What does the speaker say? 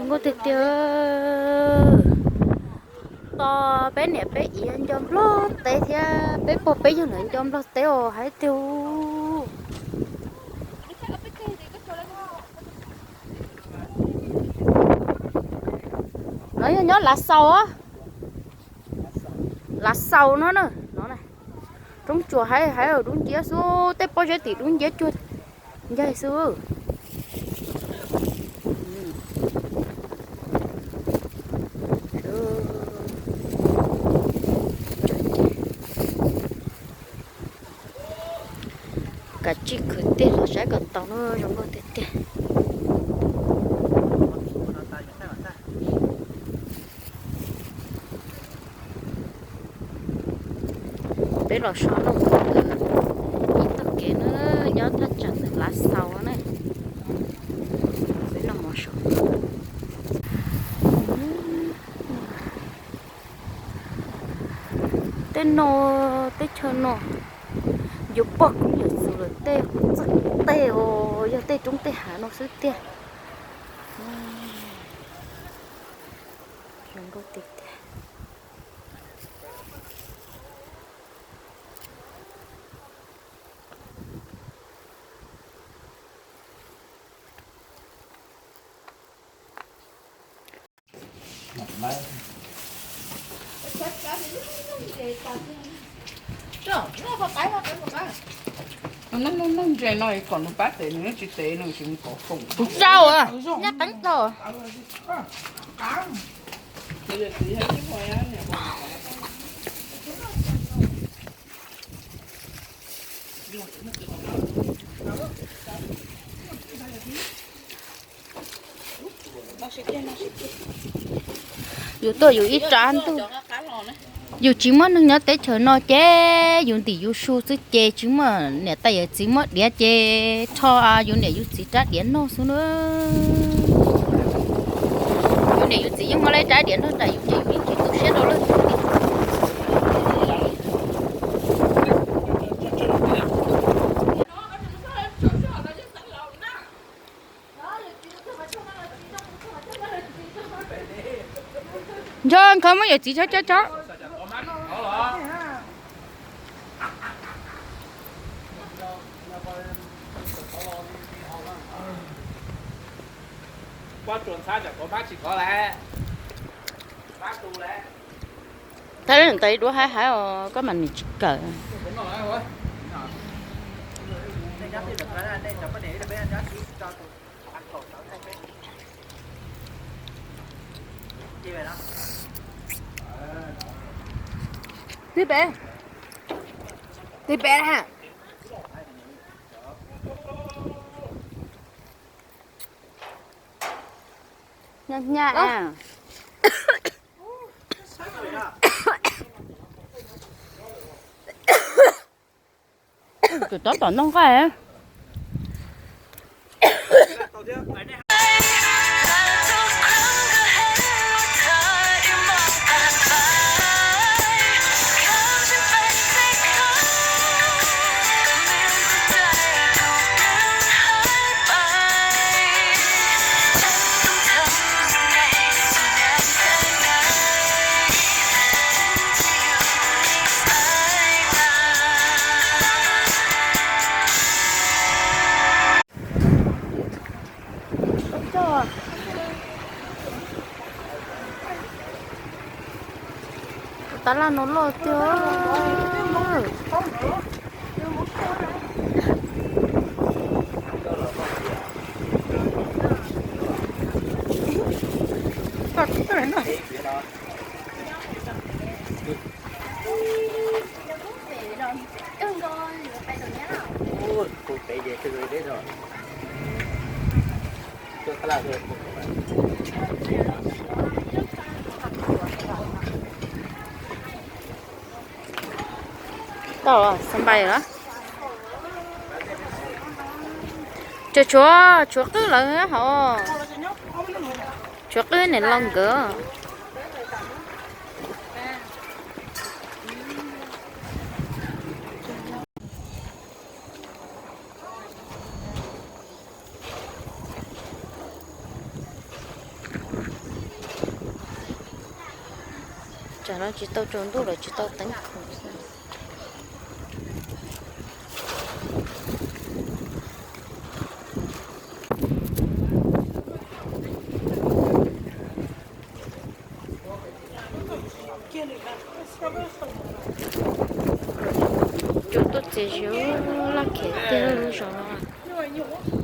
Zoo nkauj tiag tiag. Tos peb niam peb txiv nco Nplog teb thiab peb pog peb yawg lawv nco Nplog teb os haib tiag. No yog nyob Lav Xaus, Lav Xaus no na, no na. Roob tsuas haib haib dub nciab xwb, tej pob zeb tim dub nciab cuag ncaig xwb. Kav tsij khwv tij los saib kom tau na, zoo nkauj tiag tiag. Peb los so noj mov ntawm ib tog kev na, nyob thaj tsam ntawm Lav Xaus na. Peb noj mov so. Tej no, teb chaws no yuav pog koob yawm txwv lawm tej txawj tej os, yog tej roob tej hav no xwb tiag. Zoo nkauj tiag tiag. Noj ntses no kom nws pab tev, nws tsis tev nws tsis mus kov foom. Kuv tsaug, nyaj teeb tau. Yus tuaj yus ib rab ntuj, yus tsis muaj neeg nyob teb chaws no ces yus ntim yus su xwb ces tsis muaj niam tais yawm txiv muab diav ces rho yus niam yus txiv rab diav noj xwb na. Yus niam yus txiv yeej muab lawv rab diav noj nram yus ces yus yeej tsis tu siab rau lawv. Ntshe nkawd muab yawm txiv chob chob chob. Tau ntawd ib duab haib haib os, koj mam nim tsis kawm. Twb pem, twb pem na. Nyaj nyaj. Tus tob tom noj nqaij. Tab laj no loj tiag. Tau xab npais lawm. Tsuas tshuav, tshuav qwb lawm hos. Tshuav qwb niam laus nkawd. Tam no tsis tau tsaus ntuj lawm, tsis tau teeb khoom. Cua tuaj txias zi laj khiav tiag lub zos no.